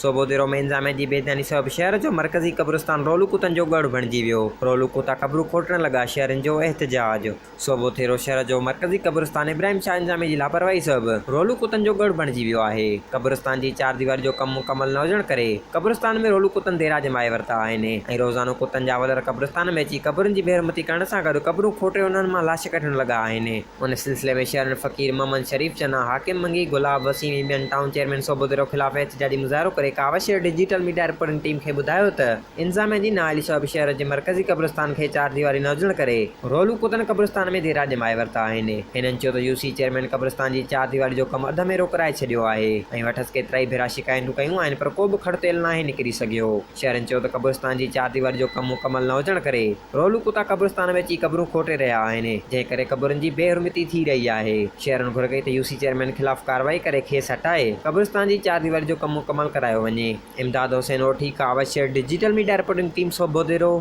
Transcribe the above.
صوبوديرو ۾ انتظاميا جي بي ڌياني سبب شهر جو مرڪزي قبرستان رولو ڪتن جو ڳڙهه بڻجي ويو، رولو ڪتا قبرون کوٽڻ لڳا، شهرين جو احتجاج. صوبوٿيرو شهر جو مرڪزي قبرستان ابراهيم شاهه انتظاميا جي لاپرواهي سبب رولو ڪتن جو ڳڙهه بڻجي ويو آهي، قبرستان جي چارديواري جو ڪم مڪمل نه هجڻ ڪري قبرستان ۾ رولو ڪتن ديرا ڄمائي ورتا آهن ۽ روزانو ڪتن جا ولر قبرستان ۾ اچي قبرن جي بيحرمتي ڪرڻ سان گڏ قبرون کوٽي انهن مان لاش ڪڍڻ لڳا آهن. ان سلسلي ۾ شهرين فقير محمد شريف چنا، حاڪم منگي، گلاب وسيم ۽ ٻين ٽائون چيئرمين صوبوديرو خلاف احتجاجي مظاهرو ڪري Kawish digital media reporting team کي ٻڌايو ته انتظاميا جي نااهلي سبب شهر جي مرڪزي قبرستان کي چارديواري نه هجڻ ڪري رولو ڪتن قبرستان ۾ ديرا ڄمائي ورتا آهن. هنن چيو ته يوسي چيئرمين قبرستان جي چارديواري جو ڪم اڌ ۾ روڪرائي ڇڏيو آهي ۽ وٽس ڪيترائي ڀيرا شڪايتون ڪيون آهن پر ڪو به کڙ تيل ناهي نڪري سگهيو. شهرين چيو ته قبرستان جي چارديواري جو ڪم مڪمل نه هجڻ ڪري رولو ڪتا قبرستان ۾ اچي قبرون کوٽي رهيا آهن، جنهن ڪري قبرن جي بي حرمتي ٿي رهي آهي. شهرين گهر ڪئي ته يوسي چيئرمين خلاف ڪارروائي ڪري کيس هٽائي قبرستان جي چارديواري جو ڪم مڪمل ڪرايو وڃي. Imdad Hussain Othi, Kawish, digital media reporting team Sobhodero.